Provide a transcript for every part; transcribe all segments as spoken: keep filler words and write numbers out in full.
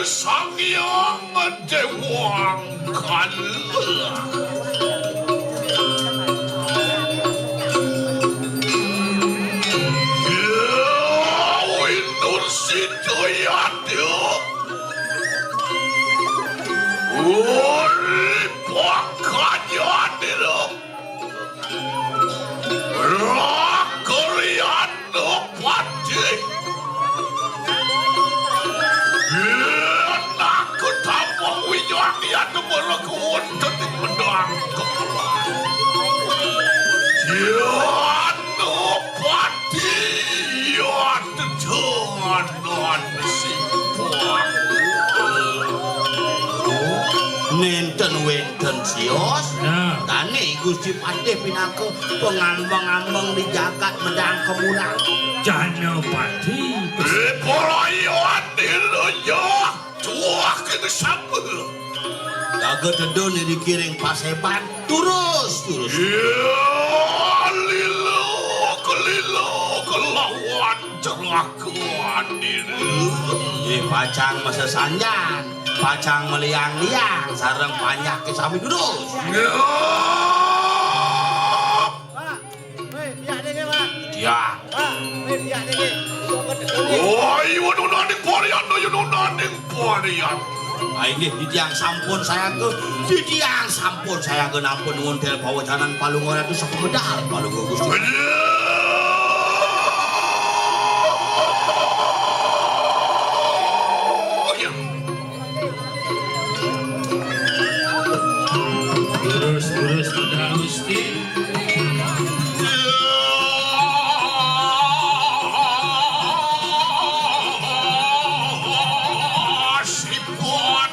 Sang Hyang Dewangkala. Ya, winur sidayada. Uri pakanya dira. Rakaryan Pati. Yen aku tamah winyang yen mereka wonten ing medang kepelan. Yen Pati, yen tenan simpang. Nenten wenten sios. Nah. Dane Gusti Patih pinaka pangambang-ambang di jagat medang kemurang. Janapati. Ripalayan ilenya tuah kena sapa. Jaga tedun dikiring paseban. Turus, turus. Ya, lilo, kelilo, kelawan celaka. Kuatir. Nggih, pacang masesanjan, pacang maliang-liang, sareng panjake sami durus. Pak, weh, piyak dene, Pak. Ya. Pak, weh, piyak dene. Woi, waduh, naning varian, waduh, naning varian. Ah, inggih, titiang sampun sayaga, titiang sampun sayaga nampun ngontel pawacanan Palungguh Ratu sakumedal, Palungguh Gusti. Terus, terus, Gusti. Sipun.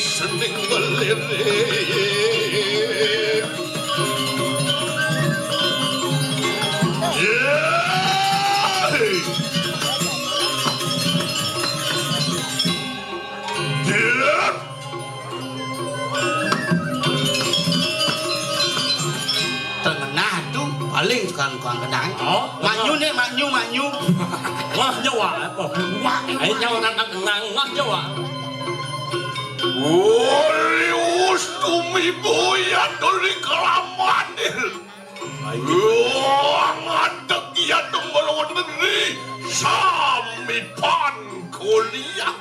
Sening melirik. Yéh. Yéh. Tengenah tu paling tukang-tukang kenang. Oh, manyu ni, manyu, manyu. Wah, nyawa apa? Wah, ai nyawa nang kenang, wah, nyawa. Woi, ustumi boya doli kalaman. Wah, ngadeg ya tembel wonten ri sami pan kuliah.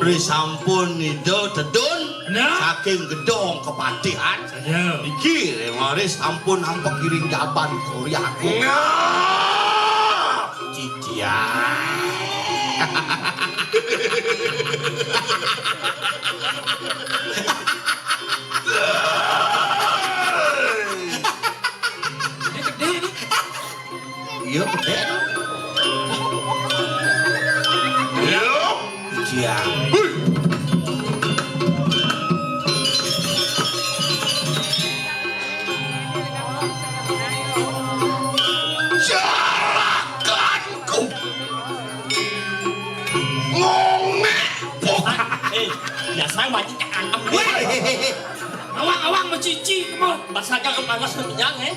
Ri sampun Ida tedun. Nah. Saking gedong kepatihan. Saja. Niki, mari sampun nampak kiring jaban kuliah. Nah. Cician. Iya, gedé. Iya. Siap. Jarakanku. Ngongek. Eh, biasa wajib cak antem. Weh. Awak-awak mecici kamu. Bahasa jangan panas kenyang, eh.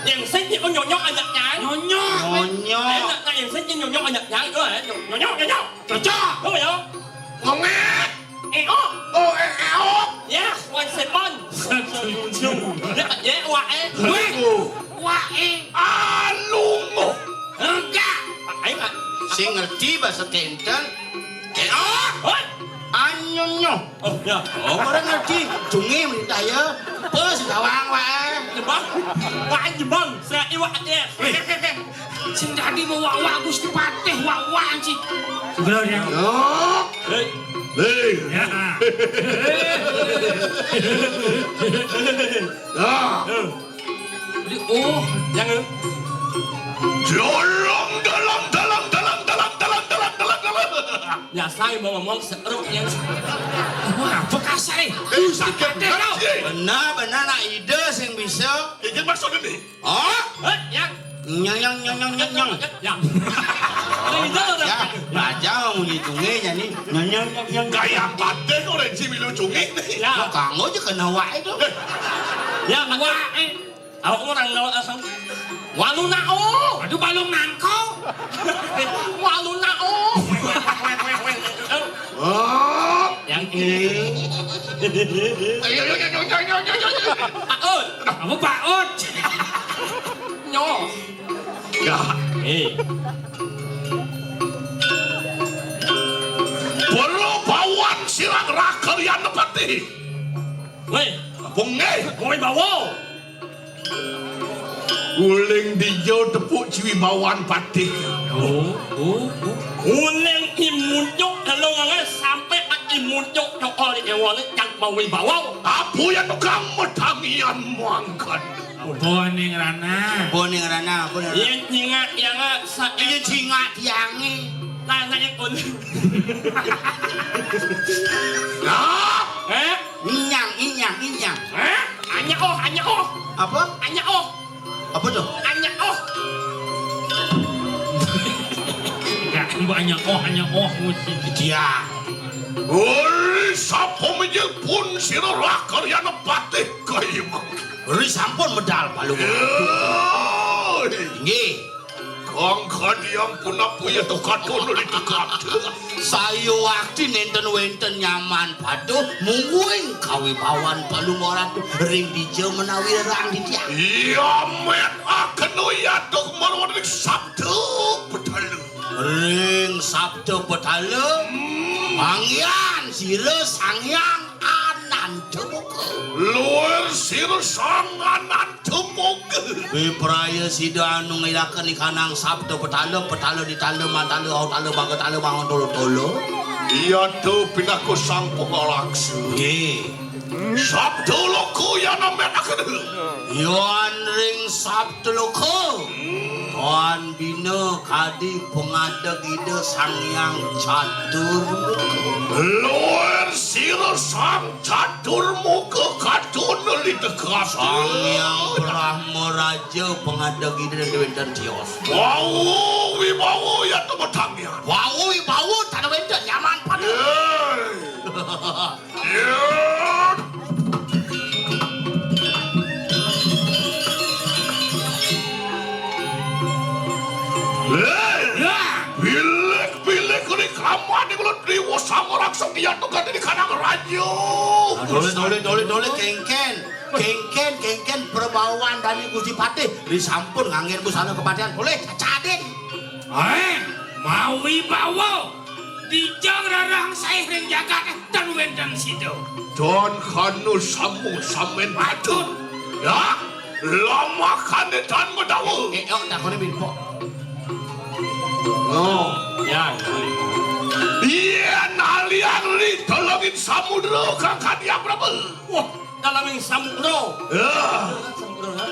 Yang sing nyonyok ajaknya. Nyonyok. Nyonyok. Eh, nak, nak yang sing nyonyok ajaknya itu, eh. Nyonyok, nyonyok. Cocok. Oh, ya. Ngongek. Eh, oh. Oh, eh, eh, oh. Ya, wan sepon. Ya, ya, wah, eh. Weh. Wah, eh. Alungo. Enggak. Ayo, Mak. Sing ngerti bahasa Kenten. Eh, oh. Hoi. Anyonyo. Oh, ya. Oh, barang ngerti. Junge merintah ya. Pes gawang wae. Jebang. Wae jebang. Saya iwak aja. Weh. Sing dadi mau wak-wak Gusti Patih, wak-wak anci. Segera ya. Yo. Hei. Hei. Ya. Ya. Eh. Jadi, oh, yang, eh. Jolong dalam, dalam, dalam, dalam, dalam, dalam, dalam, dalam. Biasa ibu ngomong seru ya. Ibu ngapa kasar, eh? Gusti Patih, bener, nak ide sing bisa. Iki maksudnya nih. Oh? Eh, ya. Nyang, nyang, nyang, nyang, nyang, nyang. Ya. Ide udah. Ya, raja mau ngitungnya jadi nyang, nyang, nyang, nyang. Kayak patih kok, Renji, milu cungi nih. Ya. Kok kanggo aja kena wae itu. Ya, wah, eh. Aku orang nol asam. Walu nao. Aduh, balung nangko. Walu nao. Oh. Yang ini. Ayo, ayo, ayo, ayo, ayo, ayo, ayo. Pak Ut. Kamu Pak Ut. Nyo. Ya. Eh. Perlu bawan silang rakeryan nepati. Weh. Apa nggih? Kowe bawa. Uling dija tepuk ciwi bawan patih. Oh, oh, oh. Uling imuncuk telung nge sampai imuncuk cokol di ewane cang mawi bawau. Apa ya tukang medangian mangkat? Apa ning rana? Apa ning rana? Apa ning rana? Iya, nyingak, ya, nggak, sa- Iya, jingak tiange. Nah, nah, yang kun. Nah. Eh? Inyang, inyang, inyang. Hah? Anya oh, anya oh. Apa? Anya oh. Apa tuh? Anya oh. Enggak, mbok anya oh, anya oh mesti. Dia. Oi, sapa menjil pun sira rakaryan patih kaya mangke. Ri sampun medal balung. Oi. Nggih. Kang Kadiang punapu ya to katon uli tekad. Sayu wakti nenten wenten nyaman paduh mungguing kawibawan palungguh ratu ring dija menawi rerang dija. Iya, met akenu ya tuh marwaning sabda betala. Ring sabda betala, hmm. Manggihan sira Sang Hyang Ananda Muka. Luwir sira Sang Ananda Muka. Wipraya sida anu ngilaken ikanang sabda petala, petala ditala, mantala, autala, bagatala, mangontolo-tolo. Iya tu pinaku sang pangalaksa. Nggih. Sabda loka yan ambenaken. Yan ring sabda loka. Tan bina kadi pangadeg Ida Sang Hyang Catur Muka. Luwir sira Sang Catur Muka kaduna litekap. Sang Hyang Brahma Raja pangadeg Ida dan wenten tios. Wau wibawa ya temetangnya. Wau wibawa tan wenten nyaman pada. Yé. Yé. Hé! Ya. Bilik-bilik reklaman iku lho, Déwa Sang Raksasa ya tuh gati di kanang raja. Nah, dole, dole, dole, dole, kengken. Kengken, kengken, perbawan dani Gusti Patih. Disampun nganggen busana kepatihan. Boleh, cacadin. Eh, mawi bawa. Dijang rarang saih ring jagat tan wénten sida. Don kanu samu samen patut. Ya, lamakane tan medawa. Eh, oh, takone Binpok. No. Ya, ya. Iya, nalian ri tolongin samudra kang kadiang Prabu. Wah, dalanging samudra. Ya. Samudra, ha?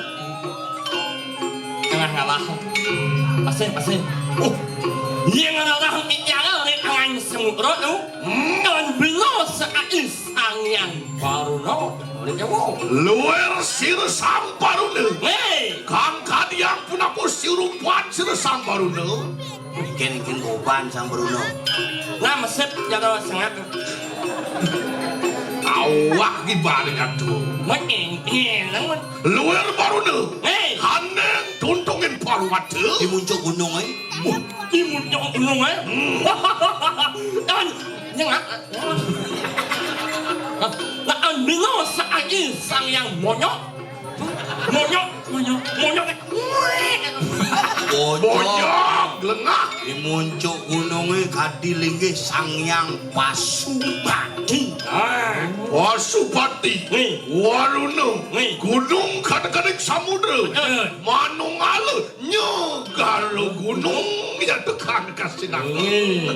Tengah ngalah. Pasih, pasih. Oh, yang ngalah bicara ri tengah samudra tu. Hmm. Dan bila sekai Sang Hyang Baruna, boleh jawab. Luwir sira Sang Baruna. Hei. Kang kadiang punapu sirupan sira Sang Baruna. Ingkén, ingkén goban Sang Bruna. Nah, mesep jaga sengak. Awak di balik atuh. Mungkin, iya, namun. Luwir Baruna. Hei. Haneng tuntungin parwata. Di muncuk gunung, eh. Wah, di muncuk gunung, eh. Hmm. Dan, nyengak. Nah, ambil saiki Sang Hyang Monyok. Monyok, monyok, monyok. Bojog. Bojog, lengah. Di muncuk gununge kadi linggih Sang Hyang Pasupati. Ah. Pasupati. Nih. Waruna. Nih. Gunung kadek-kadek samudra. Betul. Manungala nyegara gunung ya tekan kasinang. Nih.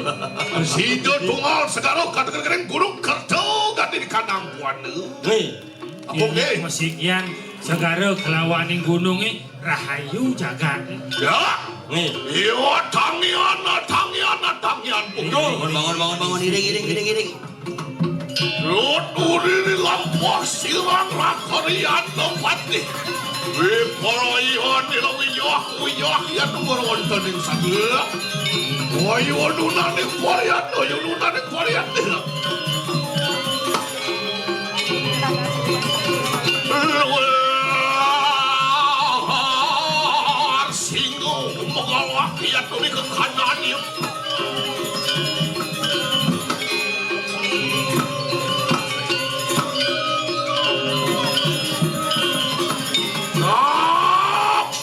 Sida tunggal segara kadek-kadek gunung kerta gati di kanang buana. Nih. Apa, nggih? Masikian segara kelawaning gununge rahayu jagat. Ya. Nih. Iya, tangian, tangian, tangian. Bangun, bangun, bangun, bangun. Iring, iring, iring, iring. Luturi di lampuh sirang rakarian tempati. Wipara iya nila wiyah, wiyah ya tuwur wonten ing sadaya. Wayununaning parian, wayununaning parian. Luar singgo megalak ya tuli kekanan ya.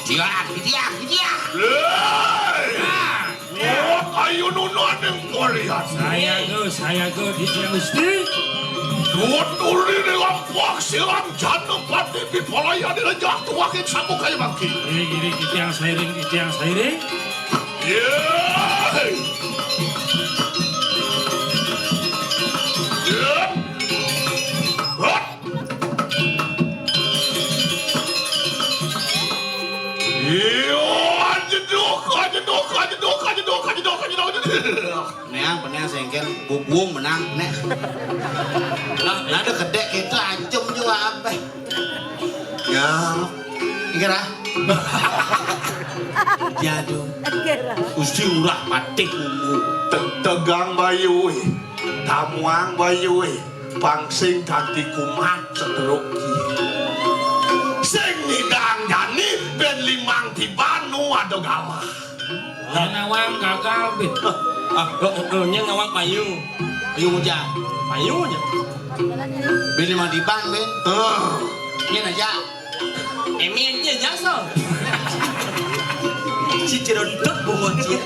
Diak, diak, diak. Hei! Nah. Ayo nunaning Korea. Saya go, saya go, di Gusti. Nuturi ning lampuh sirang Janapati pipalayani rejah tuwak ing samu kaya mangkin. Iring, iring, titiang sairing, titiang sairing. Yéh. Yéh. Hot. Iya, ajeduh, ajeduh, ajeduh, ajeduh, ajeduh, ajeduh, ajeduh. Neang, peneang sengken, bubung menang, nek. Nah, ada kedek kita ancem juga apa? Ya, ingat ah. Jadu. Gusti Ngurah Patih Wungu. Te-, tegang bayu, eh. Tamuang bayu, eh. Pangsing kanthi kumat setruk ki. Sing ngidang jani ben limang tiban nu ada galah. Nyawang gagal, Bit. Ah, eh, eh, eh, nyawang payu. Payu aja. Payu aja. Ben limang tiban, Ben. Heeh. Ini aja. Emin aja, jasa. Si Cirontot bungut, ya.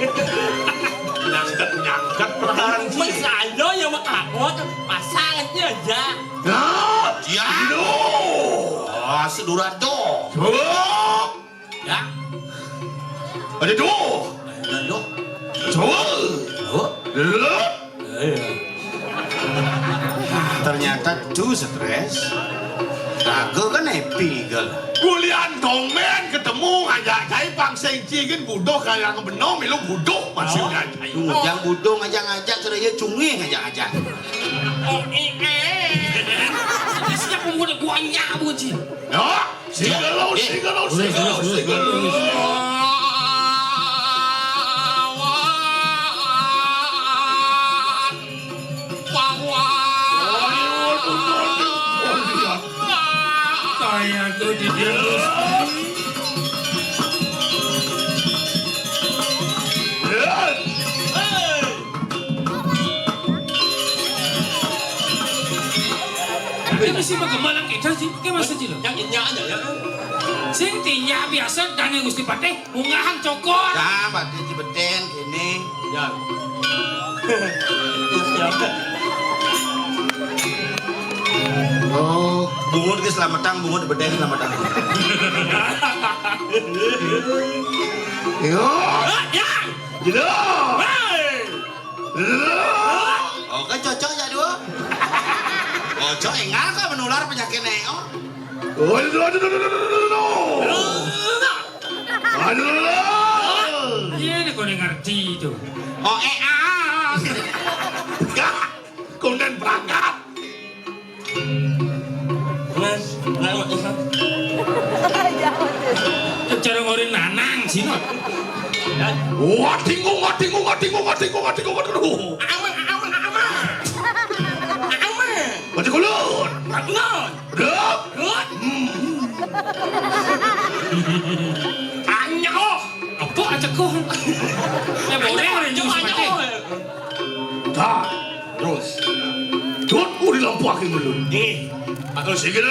Nyangket, nyangket, perkara. Mas aja ya, Mak Akot. Pasang aja, aja. Nah, ya. Aduh. Ah, seduran tuh. Tuh. Ya. Ada dua. Ada dua. Dua. Dua. Dua. Iya. Ternyata tuh stres. Raga kan happy gal. Kulian domen ketemu ngajak cai pang sing ci kan buduh kaya ngebenom milu buduh masih ngajak cai. Yang buduh ngajak-ngajak seraya cungi ngajak-ngajak. Oh, eh, eh. Siapa muda gua nyak buci. Ya. Sigelo, sigelo, sigelo, sigelo. Saya tuh di Tapi mesti bagaimana kita sih? Kayak masa sih lo? Yang inya aja ya kan? Sing tinya biasa dan yang Gusti Patih munggahan cokor. Ya, Patih Cibeten gini. Ya. Oh, bungut ke selamatan, bungut bedeng selamatan. Yo. Ah, ya. Gitu. Hei. Oke, cocok ya, dua. Ojo enggak kok menular penyakit neo. Aduh, aduh, aduh, aduh, aduh, aduh, aduh. Aduh, aduh, aduh. Iya, ini kau ngerti itu. Oh, eh, ah. Enggak. Kemudian berangkat. Mas, lewat, Mas. Cara ngorin nanang sih, no. Wah, tinggung, wah, tinggung, wah, tinggung, wah, tinggung, wah, tinggung, wah, tinggung. Aman, aman, aman. Aman. Wah, tinggung, lur. Aman. Dek. Rut. Anyok. Apa aja kok? Ya, boleh, orang jus mati. Dah. Terus. Dot, udah lampu akhir dulu. Nih. Atau sih gitu.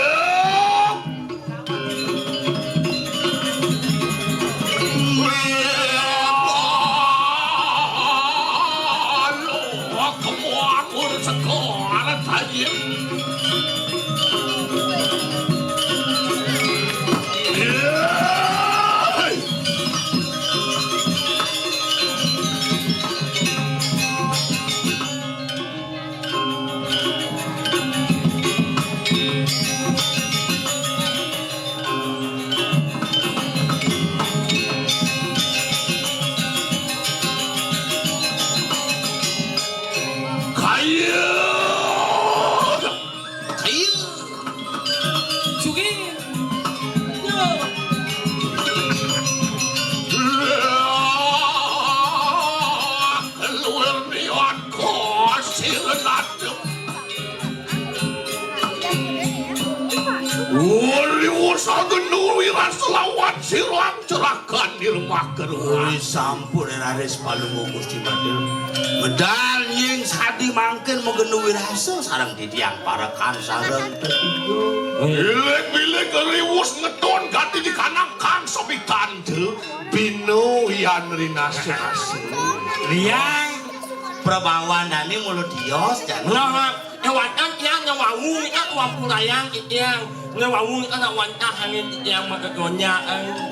Sagenu wirasa lawan sirang cerakan nirma keruan. Oi, sampun raris palungguh Gusti Badil. Medal nying sadi mangkin magenu wirasa sareng titiang parekan sareng tetiga. Bilik-bilik riwus ngeton gati di kanang kang sebitan tu. Bino yan rinasa-nasa. Liang. Prabawan dani mulut tios, jan. Lah, nyawatan tiang nyawawung, tiang wampurayang, tiang nyawawung, tiang wantah angin, tiang mata gonya.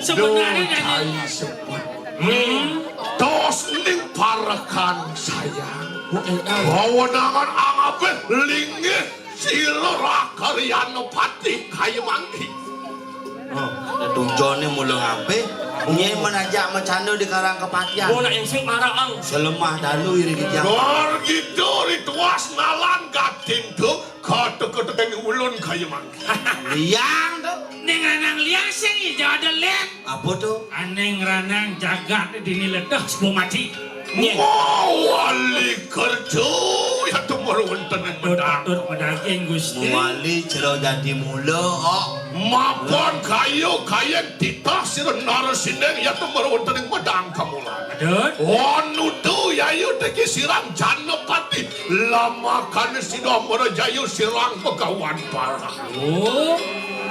Sebenarnya Duh, dani. Cai sepet. Hmm. Tos ning parekan sayang. Wewenangan angabeh linggih sira rakaryana patih kaya mangki. Oh, ada tujuannya mula ngabeh. Nyai menajak macana di karang kepatihan. Oh, nak yang sing marang. Selemah dalu iri di tiang. Dor gitu rituas nalan gatin tu, kata-kata ulun kaya mangki. Liang tu. Ning anang liang sing ijo ada lek. Apa tu? Aning ranang jagat dini leteh sepuh mati. Nyeh. Mawali kerja ya tu merwenten ing medang. Atur medaging, Gusti. Mawali jero jati mula, kok. Mapan kayu kayen titah sira narasining ya tu merwenten ing medang kamulan. Aduh. Onutu yayu teki sirang janepati lamakane sida merajayu sirang pegawan parah. Oh,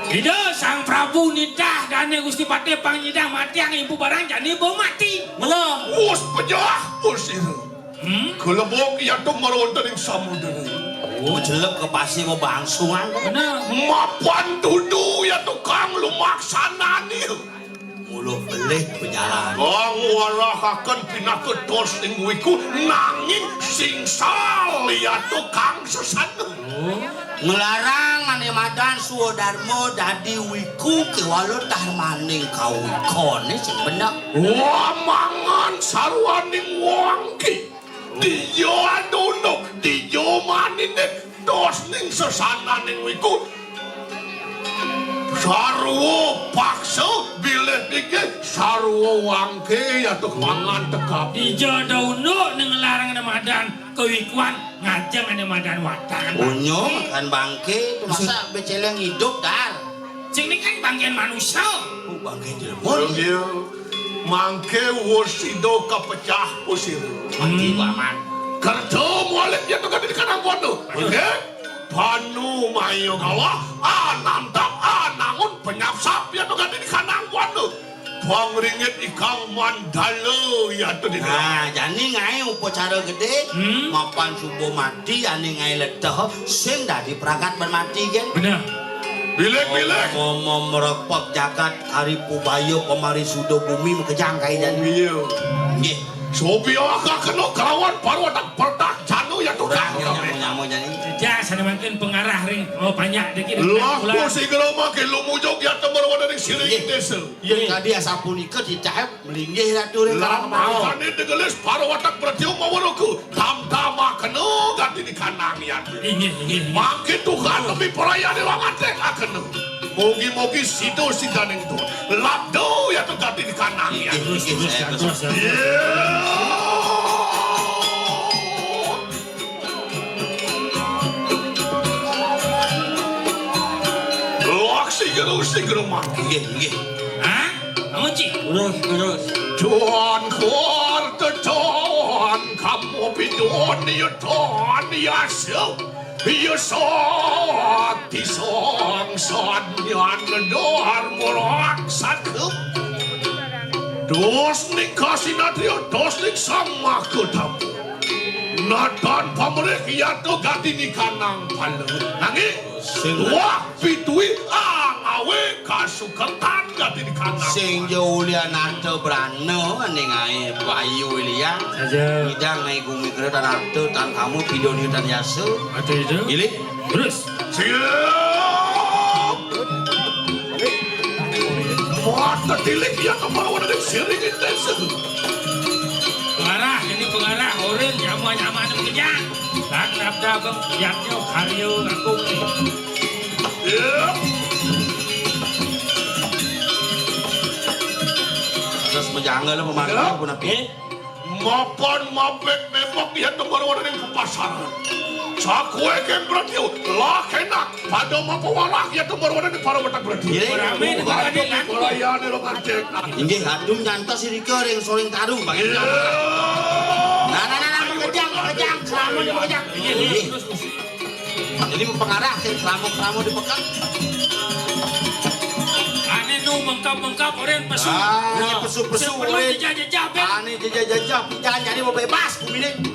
Ida Sang Prabu nitah dane Gusti Patih pangnyidang matiang ibu barang jani bo mati. Mula. Wus pejah, wus ira. Hmm? Kelebok ya tu maronten ing samudra. Oh, jelep ke pasir mau bangsungan. Bener. Mapan tudu ya tukang lumaksanani. Muluh belih bejalan. Kang warahaken pinaka tos ing wiku nanging singsal ya tukang sesana. Nglarang ane madan swadarma dadi wiku kewala darmaning kawikane sing bener. Wamangan sarwaning wangke. Dija adunuk, dija maninik, tos ning sesananing wiku. Sarwa paksa bilih pikir, sarwa wangke ya tuh pangan tekap. Dija ada unduk ning larang ane madan kewikuan ngajeng ane madan watang. Unyu makan bangke, itu masa beceleng hidup, Dar? Sing ni kan bangkean manusia. Oh, bangkean jelema. Iya. Mangke wus sida kapecah usir. Mati, hmm. Paman. Kerja mualif ya tuh gati di kanang kono. Aduh. Oke? Panu mayo gawa, anamtap, anangun penyapsap ya tuh gati di kanang kono. Pangringit ikang mandala ya tuh di. Nah, jani ngae upacara gede, hmm? Mapan subuh mati, ane ngae leteh, sing dadi pragat ban mati, gen. Bener. Bilik-bilik. Ngomong merepek jagat, hari pubaya, pemari sudo bumi, makejang kai jani. Iya. Nggih. Sopi awak kena kelawan parwata pertak janu ya tukang. Nyamo, nyamo jani. Jah, sana mangkin pengarah ring, oh, banyak dikit. Laku sigera mangkin lumujug ya tember wadana ring siring desa. Iya, tadi asapunika titah melinggih ratu ring karang mau. Mangkane degelis parwata pertiung maweruku. Tam-tama kena gati di kanang ya. Inggih, inggih, inggih. Mangkin Tuhan lebih peraya di wangan teh akena. Mugi-mugi sida sidaning tu. Labdo ya tegati di kanang ya. Terus, terus, terus, terus. Iya. Lak sigero sigero mati. Nggih, nggih. Hah? Kamu, Ci? Terus, terus. Tuan kuar teton kamu pidon ya ton ya sep. Iya, sakti sangsan nyandar murak sakup. Dos ning kasinatria, dos ning sang makutama. Natan pamrih yata gati di kanang pala. Nanging, sing wah, pitui, angawe kasuketan gati di kanang. Sing ja uli anata brana ning ae payu ilian. Saja. Idang ae gumi kere tan arte, tan kamu, pidon yu tan yasa. Ate itu. Ilik. Terus. Siap. Mata tilik ya kemauan ada siring intens. Pengarah, ini pengarah, orang nyaman-nyaman kerja. Tak nafta bang, yaknya karya aku. Iya. Terus menjangan lah pemandu. Iya. Pun apa? Mapan mabek mebok ya tembaruan ning papasaran. Aku eke berarti lah enak pada mapawalak ya kembar wadana para batak berarti. Iya, iya. Rame di tempat ini, laku. Pelayan lo ngecek. Inggih, aduh nyantos irika ring soring taru. Iya. Nah, nah, nah, nah, makejang, makejang, selamat makejang. Iya, iya. Jadi pengarah sing selamat-selamat di peken. Ane nu mengkap-mengkap oren pesu. Ah, ane pesu-pesu oren. Jejah-jejah, Ben. Ane jejah-jejah, pidan jadi mau bebas gumine.